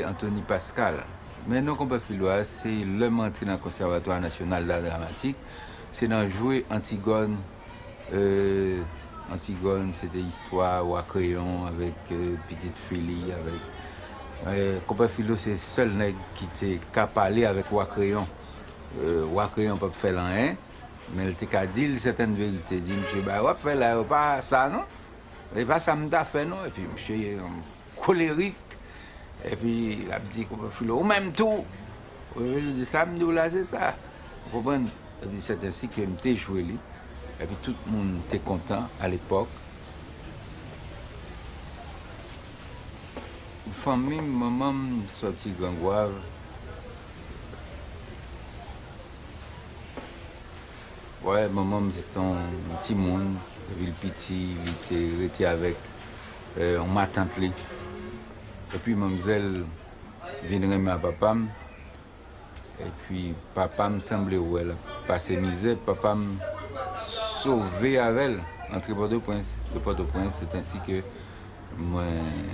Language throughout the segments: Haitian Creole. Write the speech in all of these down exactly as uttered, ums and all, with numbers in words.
Anthony Pascal. Men non Konpè Filo a, se lè m antre nan Konsèvatwa Nasyonal Dar Dramatik, se nan jwe Antigòn, euh, Antigòn, se te istwa Wa Kreyon avèk, euh, pitit fi li, avèk, euh, Konpè Filo se sèl nèg ki te ka pale avèk Wa Kreyon. Euh, Wa Kreyon p ap fè l anyen, men l te ka di l sètèn verite, di, "Misye, bagay w ap fè la yo pa sa non, e pa sa m ta fè non." Epi misye, kolerik. Epi l ap di, "Konpè Filo, ou menm tou." Ou vle di sa m di w la, se sa. Ou konprann? Epi se te ensi ke m te jwe li. Epi tout moun te kontan alepòk. Fanmi m, manman m sòti Gran Gwav. Wè, manman m se te yon timoun, depi l piti, li te rete avèk, eh, yon matant li. Epi manmzèl vin renmen a papa m. Epi papa m sanble wè l ap pase mizè, papa m sove avè l, antre Pòtoprens. De Pòtoprens, se ensi ke mwen,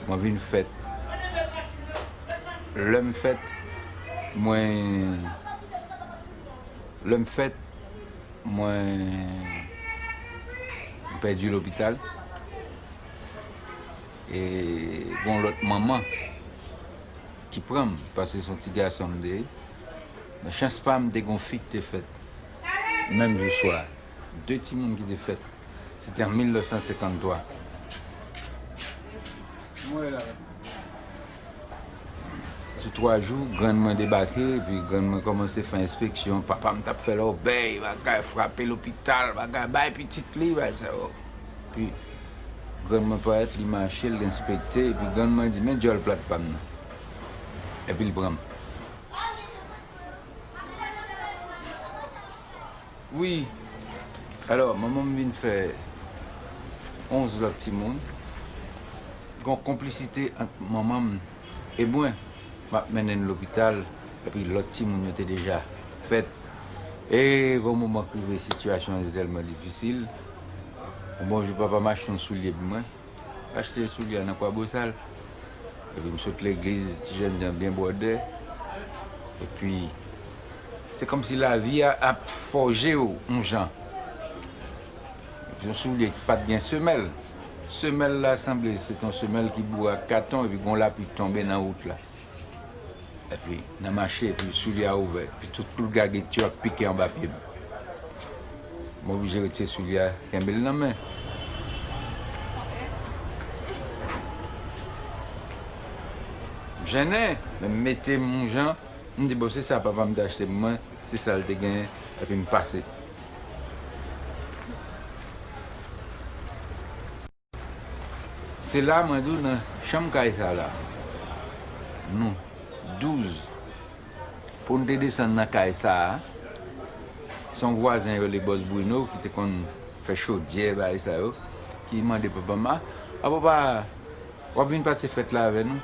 mwen vin fèt. Lè m fèt, mwen, lè m fèt, mwen, m pèdi lopital. E gon lòt manman ki pran m, paske se yon ti gason m te ye. Men chans pa m, te gon fi ki te fèt menm jou swa. De timoun ki te fèt. Se te an mil nèf san senkanntwa. Sou twa jou, grann mwen debake, epi grann mwen kòmanse fè enspeksyon. Papa m t ap fè lòbèy, bagay, frape lopital, bagay, bay pitit li, bay sa yo. Epi grann mwen parèt, li mache, l enspekte, epi grann mwen di, "Men djòl plat pa m nan." Epi l pran m. Wi. Alò, manman m vin fè onz lòt timoun. Gon konplisite ant manman m e mwen. M ap mennen l lopital, epi lòt timoun yo te deja fèt. E gon moman k rive, sitiyasyon an te tèlman difisil. Yon bon jou, papa m achte yon soulye pou mwen. Achte soulye a nan Kwabosal. Epi m sot legliz, ti jènjan byen bwòdè. Epi, se kòmsi lavi a ap fòje w yon jan. Yon soulye ki pa t gen semèl. Semèl la sanble se t yon semèl ki boure ak katon, epi gon lapli tonbe nan wout la. Epi, nan mache, epi soulye a ouvè, epi tout boul gagèt yo ap pike anba pye m. Mwen oblije retire soulye a, kenbe l nan men. M jennen, men m mete m yon jan, m di, "Bon, se sa papa m te achte pou mwen, se sa l te genyen," epi m pase. Se la mwen di w nan chanm kay sa la. Nou douz. Pou n te desann nan kay sa a, se yon vwazen yo rele Bòs Bruno ki te konn fè chodyè, bagay sa yo, ki mande papa m, "A, a papa, w ap vin pase fèt la avè nou?"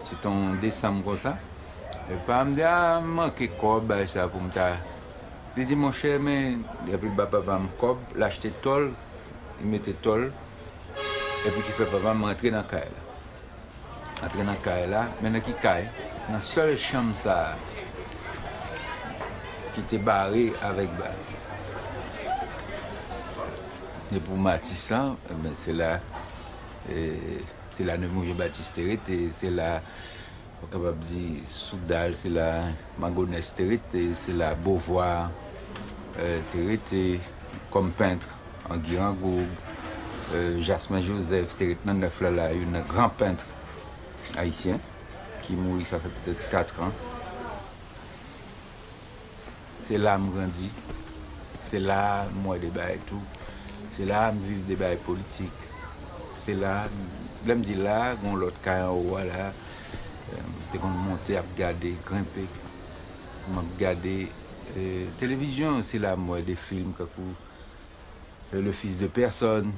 Se te yon desanm konsa. E papa m di, "A, m manke kòb, bagay sa pou m ta." Li di, "Monchè, men," epi l ba papa m kòb, l achte tòl, li mete tòl, epi ki fè papa m rantre nan kay la. Antre nan kay la, men nan ki kay? Nan sèl chanm sa a ki te bare avèk ba. E pou Matisan, ebyen, se la, e, se la Nemours Jean Baptiste te rete, se la, ou kapab di, Soudal, se la Magonès te rete, se la Beauvoir, e, te rete kòm pent. Anguy Rangourgue, euh, Jasmin Joseph te ret nan nèf la la, youn nan gran pent ayisyen ki mouri sa fè petèt kat an. Se la m grandi, se la m wè de bagay tou, se la m viv de bagay politik, se la, lè m di la, gon lòt kay anwo a la, euh, m te konn monte ap gade, grenpe, m ap gade, euh, televizyon, se la m wè de fim kankou euh, Le Fils de Personne.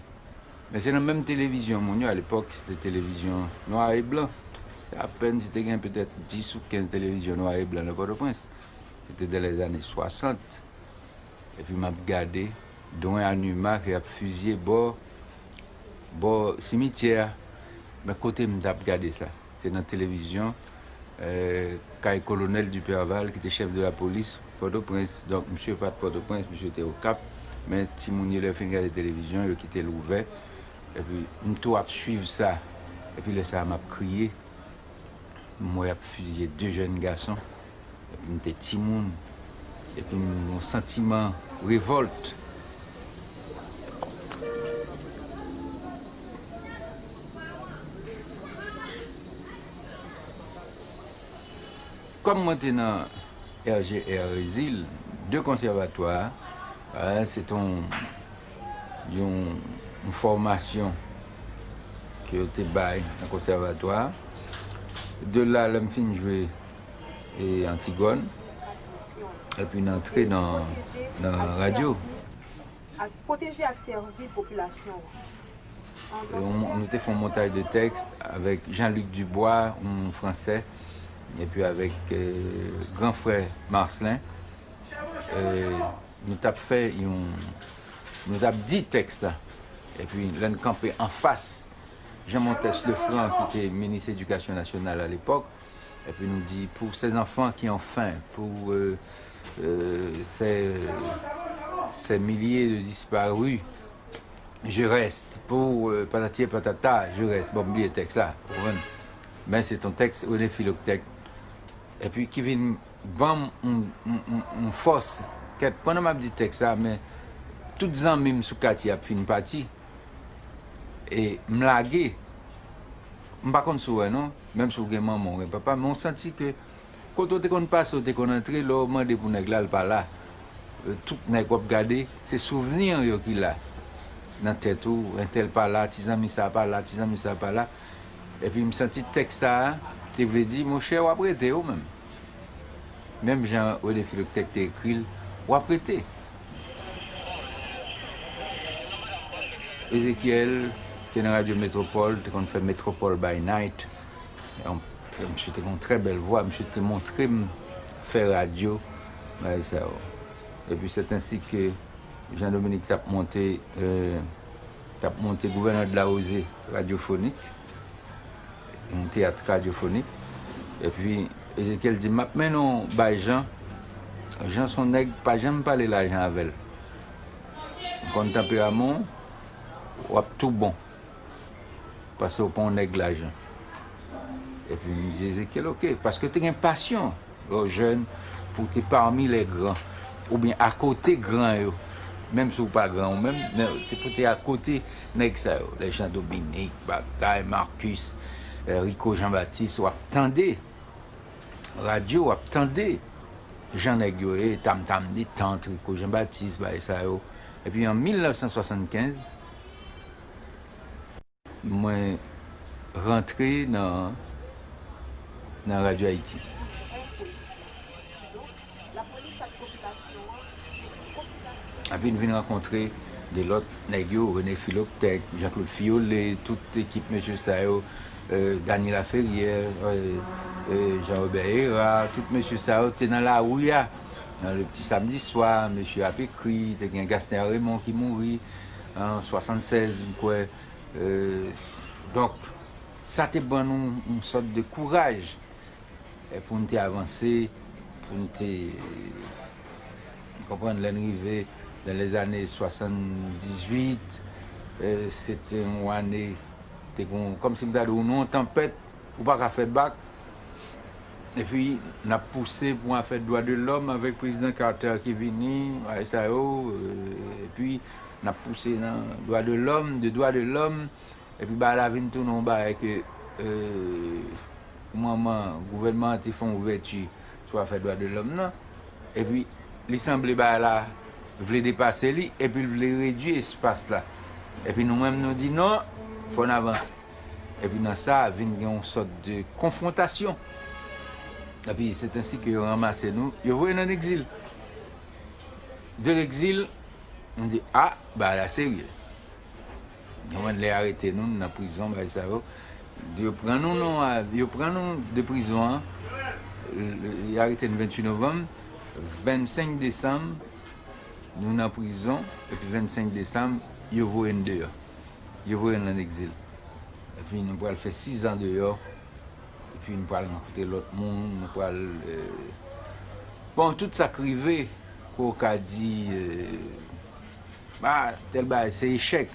Men se nan menm televizyon moun yo, alepòk, se te televizyon nwa e blan. Se apèn si te gen petèt dis ou kenz televizyon nwa e blan nan Pòtoprens. Se te dans les années soixante. Epi m ap gade Dwen a Numa ki ap fizye bò, bò simityè a. Men kote m t ap gade sa? Se nan televizyon kay Kolonèl Duperval ki te chèf de la polis Pòtoprens. Donk, misye pa t Pòtoprens, misye te Okap. Men timoun yo, lè yo fin gade televizyon, yo kite l ouvè. Epi, m tou ap swiv sa. Epi, lè sa a, m ap kriye. M wè y ap fizye de jèn gason. Epi, m te timoun. Epi, m gen yon santiman revòlt. Kòm mwen te nan R G R Rezil, de konsèvatwa, se te yon, yon, yon fòmasyon ke yo te bay nan konsèvatwa. De la, lè m fin jwe e Antigòn, epi n antre nan, nan radyo. Ak pwoteje ak sèvi popilasyon an. E on, nou te fè yon montaj de tèks avèk Jean-Luc Dubois, yon Fransè, epi avèk, e, gran frè Marcelin. E, nou t ap fè yon, nou t ap di tèks la. Epi, lè n kanpe anfas Jean Montes Lefranc, ki te minis edikasyon nasyonal alepòk, epi nou di, pour ces enfants qui ont faim, pour, euh, euh, ces, ces milliers de disparus, je reste, pour, euh, patati et patata, je reste. Bon, m bliye tèks la, ou konprann? Men se t on tèks René Philoctète, epi ki vin ban m yon, yon, yon, yon fòs. Kèt, pandan m ap di tèks la, men tout zanmi m sou katye ap fin pati, e m lage. M pa konn si w wè non, menm si w gen manman, w gen papa, men w santi ke kote w te konn pase, w te konn antre, lè w mande pou nèg la, l pa la. E, tout nèg w ap gade, se souvni yo ki la nan tèt ou. Entèl pa la, ti zanmi sa pa la, ti zanmi sa pa la. Epi m santi tèks sa a te vle di, monchè, w ap rete ou menm. Menm jan René Philoctète te ekri l, w ap rete. Ezekyèl te nan Radyo Metropole, te konn fè Metropole by Night. Yon, misye te gen yon trè bèl vwa, misye te montre m fè radyo, bagay sa yo. Epi c'est ainsi que Jean Dominique t ap monte, euh, t ap monte Gouverneur de la Rosée radyofonik, yon teyat radyofonik. Epi Ezekyèl di, "M ap mennen w bay Jean." Jean se yon nèg, pa janm pale lajan avè l. M konn tanperaman w, w ap tou bon. Paske w pa yon nèg lajan. Epi m di Ezekyèl, "Oke," paske w te gen pasyon lè w jèn pou w te parmi les grands, oubyen akote gran yo, menm si w pa gran ou menm, men se pou w te akote nèg sa yo, les Jean Dominique, bagay, Marcus, eh, Rico Jean Baptiste, w ap tande radyo, w ap tande jan nèg yo ye, Tam Tam Detant, Rico Jean Baptiste, bagay sa yo. Epi an mil nèf san swasannkenz, mwen rantre nan, nan Radyo Ayiti. Epi n vin rankontre de lòt nèg yo, René Philoctète, Jean-Claude Fiolet, tout ekip mesye sa yo, euh, Dany Laferrière, euh, euh, Jean Robert Héra, tout mesye sa yo te nan lari a. Nan Le Petit Samedi Soir, mesye ap ekri, te gen Gasner Raymond ki mouri an swasanntsèz, m kwè. Euh, donk, sa te ban nou yon sòt de kouraj, eh, pou n te avanse, pou n te, konprann, lè n rive dans les années soixante-dix-huit, eh, se te yon ane, te kon, kòmsi m ta di w, nou yon tanpèt, ou pa ka fè bak. Epi, n ap pouse pou afè dwa de lòm avèk prezidan Carter ki vini, bagay sa yo, eh, epi n ap pouse nan dwa de lòm, de dwa de lòm, epi bagay la vin tounen yon bagay ke, euh, manman, gouvènman an te fè yon ouvèti sou afè dwa de lòm nan. Epi, li sanble bagay la vle depase li, epi l vle redui espas la. Epi nou menm, nou di non, fò n avanse. Epi nan sa, vin gen yon sòt de konfwontasyon. Epi, c'est ainsi que yo ranmase nou, yo voye n an egzil. De l'exil, nou di, a, bagay la serye. Konprann, lè arete nou, nou nan prizon, bagay sa yo. Yo pran nou, non, a, yo pran nou de prizon an. Yo arete n venntuit novanm. Vennsenk desanm, nou nan prizon. Epi vennsenk desanm, yo voye n deyò. Yo voye n an egzil. Epi nou pral fè sis an deyò. Epi nou pral rankontre lòt moun, nou pral, euh, bon, tout sa k rive, ke w ka di, euh, ah, tèl bagay, se echèk.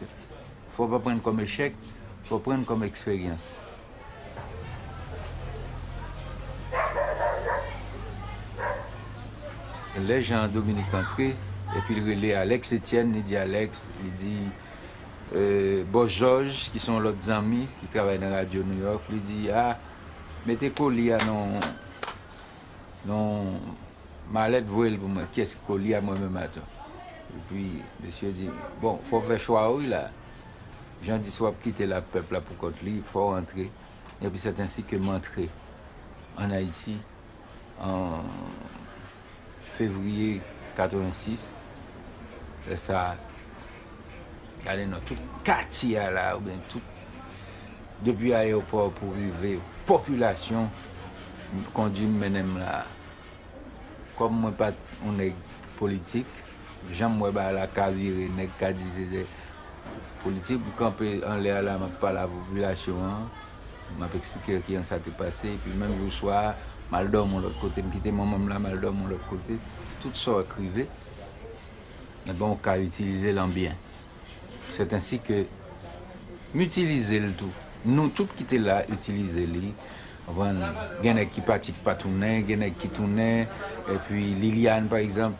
Fò w pa pran l kòm echèk, fò w pran l kòm eksperyans. Lè Jean Dominique antre, epi l rele Alex Etienne, li di Alex, li di, euh, Bòs Jòj, ki se yon lòt zanmi, ki travay nan radyo New York, li di, ah, mete koli a nan, nan malèt, voye l pou mwen. Kiyès ki koli a? Mwen menm atann. Epi, mesye di, bon, fò w fè chwa w wi la. Jean di, si w ap kite l ak pèp la pou kont li, fò w antre. Epi, c'est ainsi que m antre ann Ayiti an fevriye katrevensis. Lè sa, gade non, tout katye a la, oubyen tout, depi ayewopò pou rive, popilasyon kondui m, mennen m la. Kòm mwen pa t yon nèg politik, jan m wè bagay la ka vire, nèg ka di se, se politik, m kanpe anlè a la, m ap pale a popilasyon an, m ap eksplike kijan sa te pase, epi menm jou swa a, m al dòmi yon lòt kote, m kite manman m la, m al dòmi yon lòt kote, tout sa w wè k rive, enben, w ka itilize l an byen. C'est ainsi que m itilize l tou. Nou tout ki te la itilize li. Konprann? Gen nèg ki pati ki pa tounen, gen nèg ki tounen. Epi Liliane, pa egzanp,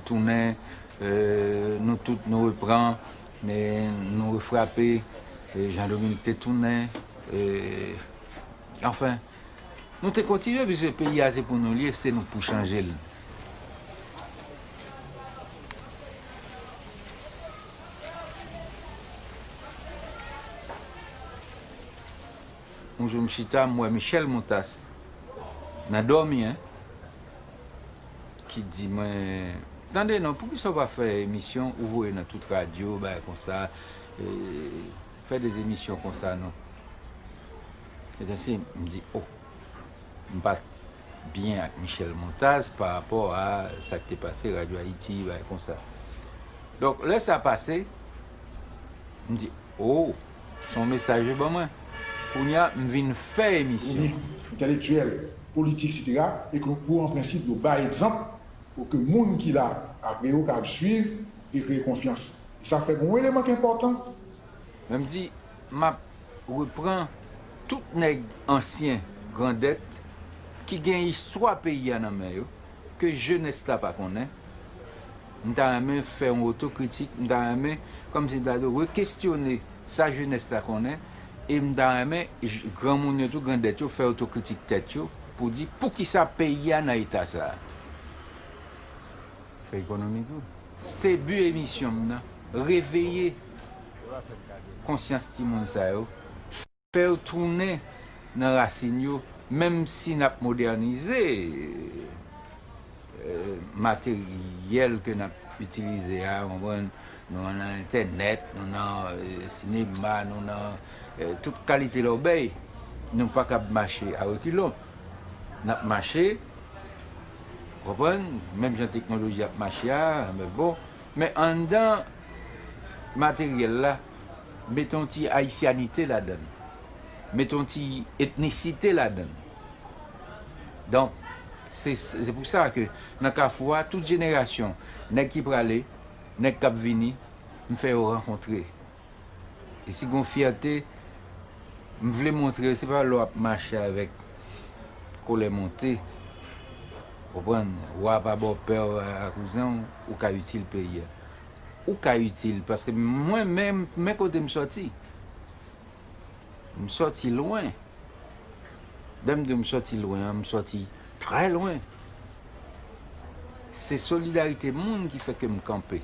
tounen. Euh, nou tout nou reprann, men nou refrape. Euh, Jean Dominique te tounen. Euh, anfen, nou te kontinye, piske peyi a se pou nou li ye, se nou k pou chanje l. Yon jou m chita, m wè Michèle Montas, nan dòmi, en, ki di mwen, tande non, poukisa w pa fè emisyon, ou voye nan tout radyo, bagay konsa, e, fè de emisyon konsa non. Etansi, m di, oh, m pa t byen ak Michèle Montas pa rapò a sa k te pase Radyo Ayiti, bagay konsa. Donk, lè sa pase, m di, oh, se yon mesaj yo ban mwen. Kounye a, m vin fè emisyon. Oubyen entèlektyèl, politik, etsetera, e ke pou an prensip yo bay egzanp pou ke moun ki la apre yo kapab swiv e kreye konfyans. E sa fè gen yon eleman ki enpòtan. Men m di, m ap reprann tout nèg ansyen grandèt ki gen istwa peyi a nan men yo, ke jenès la pa konnen. M ta renmen fè yon otokritik, m ta renmen, kòmsi m ta dwe rekestyone sa jenès la konnen, e m ta renmen j-, granmoun yo tou, grandèt yo, fè otokritik tèt yo pou di poukisa peyi a nan eta sa a. Fè ekonomi tou. Se bi emisyon m nan, reveye konsyans timoun sa yo, fè yo tounen nan rasin yo, menm si n ap modènize, eh, materyèl ke n ap itilize a, w konprann, nou nan entènèt, nou nan, eh, sinema, nou nan, eh, tout kalite lòbèy, nou pa kab mache a rekilon. N ap mache, w konprann, menm jan teknoloji ap mache a, men bon, men anndan materyèl la, mete yon ti ayisyanite ladan l. Mete yon ti etnisite ladan l. Donk, se, se pou sa ke nan Kafou a, tout jenerasyon, nèg ki prale, nèg k ap vini, m fè yo rankontre. E si gon fyète, m vle montre yo, se pa lè w ap mache avèk kolè monte, konprann, wa pa ba w pè a, kouzen w, ou ka itil peyi a. Ou ka itil, paske mwen menm, men kote m sòti. M sòti lwen. Lè m di w m sòti lwen an, m sòti trè lwen. Se solidarite moun ki fè ke m kanpe,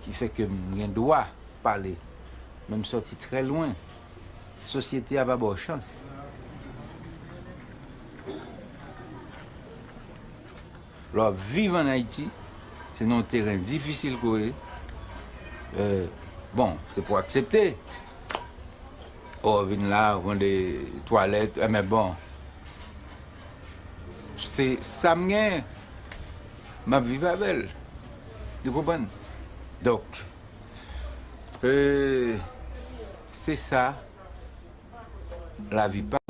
ki fè ke m gen dwa pale. Men m sòti trè lwen. Sosyete a pa ba w chans. Lè w ap viv ann Ayiti, se nan yon teren difisil ke w ye. Euh, bon, se pou w aksepte. O, w vin la, w pran de twalèt, eh, men bon. Se sa m genyen, m ap viv avè l. Ou konprann? Donk, euh, se sa, lavi pa